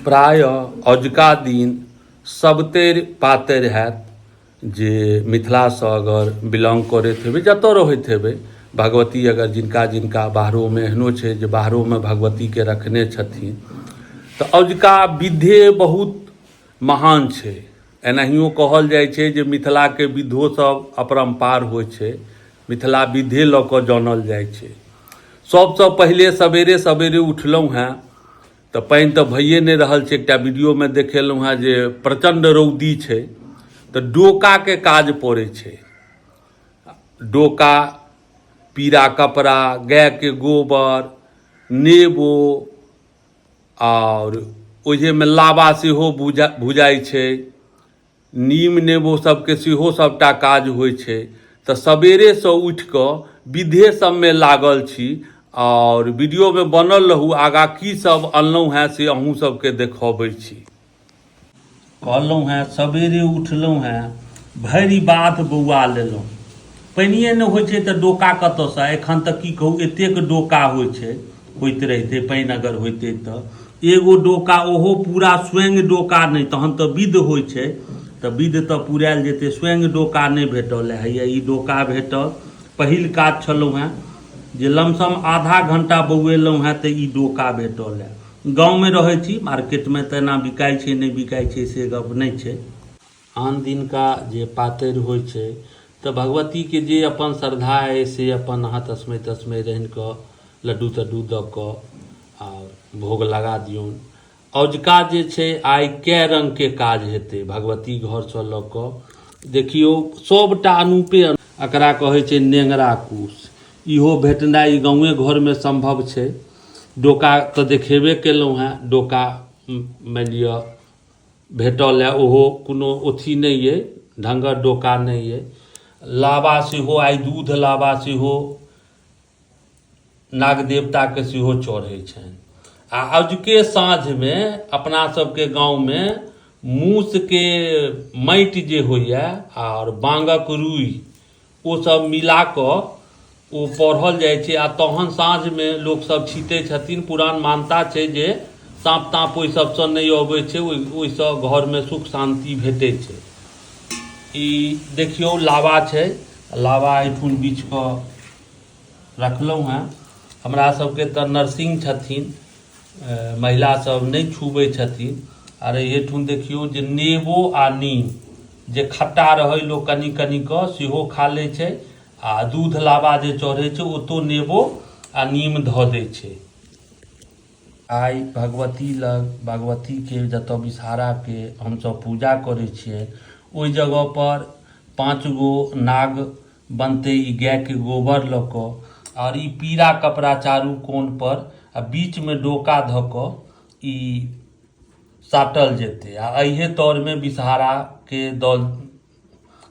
प्रायः अजुका दिन सबतरि पातरि हैत जे मिथिलासँ अगर बिलोंग करैत हेबै, जतऽ रहैत हेबै, भगवती अगर जिनका जिनका बाहरोमे एहनो छै जे बाहरोमे भगवतीके रखने छथिन, तऽ अजुका विधे बहुत महान छै। एनाहियो कहल जाइ छै जे मिथिलाके विधो सब अपरम्पार होइ छै, मिथिला विधे लऽ कऽ जानल जाइ छै। सबसँ पहिले सवेरे सवेरे उठलहुँ हेँ तऽ पानि तऽ भइए नहि रहल छै। एकटा वीडियोमे देखेलहुँ हेँ जे प्रचण्ड रौदी छै, तऽ डोकाके काज पड़ै छै। डोका, पीरा कपड़ा, गायके गोबर, नेबो, आओर ओहिमे लाबा सेहो भुजाइ छै, नीम नेबो सबके सेहो सबटा काज होइ छै। तऽ सबेरेसँ उठि कऽ विधे सबमे लागल छी, आओर वीडियोमे बनल रहू। आगाँ की सब अनलहुँ हेँ से अहूँ सबके देखबै छी। कहलहुँ हेँ सबेरे उठलहुँ हेँ, भरि बाध बौआ लेलहुँ, पानिए नहि होइ छै तऽ डोका कतऽसँ? एखन तऽ की कहू, एतेक डोका होइ छै, होइत रहितै पानि अगर होइतै तऽ एगो डोका, ओहो पूरा स्वयं डोका नहि, तहन तऽ विध होइ छै, तऽ विध तऽ पुरायल जेतै। स्वयं डोका नहि भेटल हैया, ई डोका भेटल। पहिल काज छलहुँ हेँ जे लमसम आधा घंटा बौएलहुँ हेँ तऽ ई डोका भेटल हेँ। गाँवमे रहै छी, मार्केटमे तऽ एना बिकाइ छै नहि बिकाइ छै से गप नहि छै। आन दिनका जे पातरि होइ छै तऽ भगवतीके जे अपन श्रद्धा अइ से अपन अहाँ तस्मै तस्मै रान्हि कऽ लड्डू तड्डू दऽ कऽ आ भोग लगा दियौन। औजका जे छै आइ कए रङ्गके काज हेतै भगवती घरसँ लऽ कऽ। देखियौ सभटा अनूपे। एकरा कहै छै नेङ्गरा कुश। इहो भेटनाइ गाँवे घरमे सम्भव छै। डोका तऽ देखेबे केलहुँ हेँ। डोका मानि लिअ भेटल हए, ओहो कोनो अथी नहि अइ, ढङ्गर डोका नहि अइ। लाबा सेहो आइ दूध लाबा सेहो नाग देवताके सेहो चढ़ै छनि। आ अजुके साँझमे अपना सबके गाँवमे मूसके माटि जे होइए आओर बाङ्गक रुइ, ओ सब मिला कऽ ओ पढ़ल जाइ छै, आ तहन साँझमे लोकसभ छीटै छथिन। पुरान मान्यता छै जे साँप ताँप ओहि सबसँ नहि अबै छै, ओहिसँ घरमे सुख शान्ति भेटै छै। ई देखियौ लावा छै, लावा एहिठुन बिछ कऽ रखलहुँ हेँ। हमरा सबके तऽ नर्सिंग छथिन, महिला सब नहि छुबै छथिन। आर एहिठुन देखियौ जे नेबो आ नीम जे खट्टा रहै, लोक कनि कनि कऽ सेहो खा लै छै, आ दूध लाबा जे चढ़ै छै ओतौ नेबो आ नीम धऽ दै छै। आइ भगवती लग, भगवतीके जतऽ विषहाराके हमसब पूजा करै छियनि, ओहि जगहपर 5 गो नाग बनतै। ई गायके गोबर लऽ कऽ आओर ई पीरा कपड़ा चारू कोनपर आ बीचमे डोका धऽ कऽ ई साटल जेतै, आ एहिए तरमे विषहाराके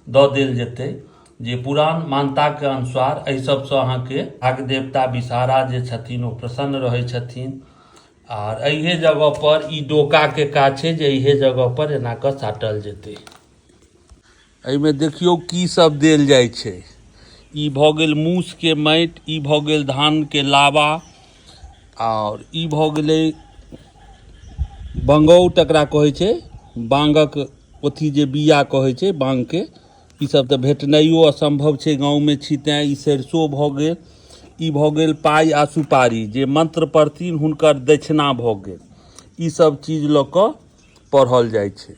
दऽ देल जेतै, जे पुरान मान्यताके अनुसार एहि सबसँ अहाँके नाग देवता विषहारा जे छथिन ओ प्रसन्न रहै छथिन। आर एहिए जगहपर ई डोकाके काज छै जे एहिए जगहपर एना कऽ साटल जेतै। एहिमे देखियौ की सब देल जाइ छै। ई भऽ गेल मूसके माटि, ई भऽ गेल धानके लाबा, आओर ई भऽ गेलै बंगौट, एकरा कहै छै बाँगक अथी जे बिया कहै छै बाँगके। ई सब तऽ भेटनाइयो असम्भव छै, गाँवमे छी तैँ। ई सरिसो भऽ गेल, ई भऽ गेल पाइ आ सुपारी, जे मन्त्र पढ़थिन हुनकर दक्षिणा भऽ गेल। ई सब चीज लऽ कऽ पढ़ल जाइ छै।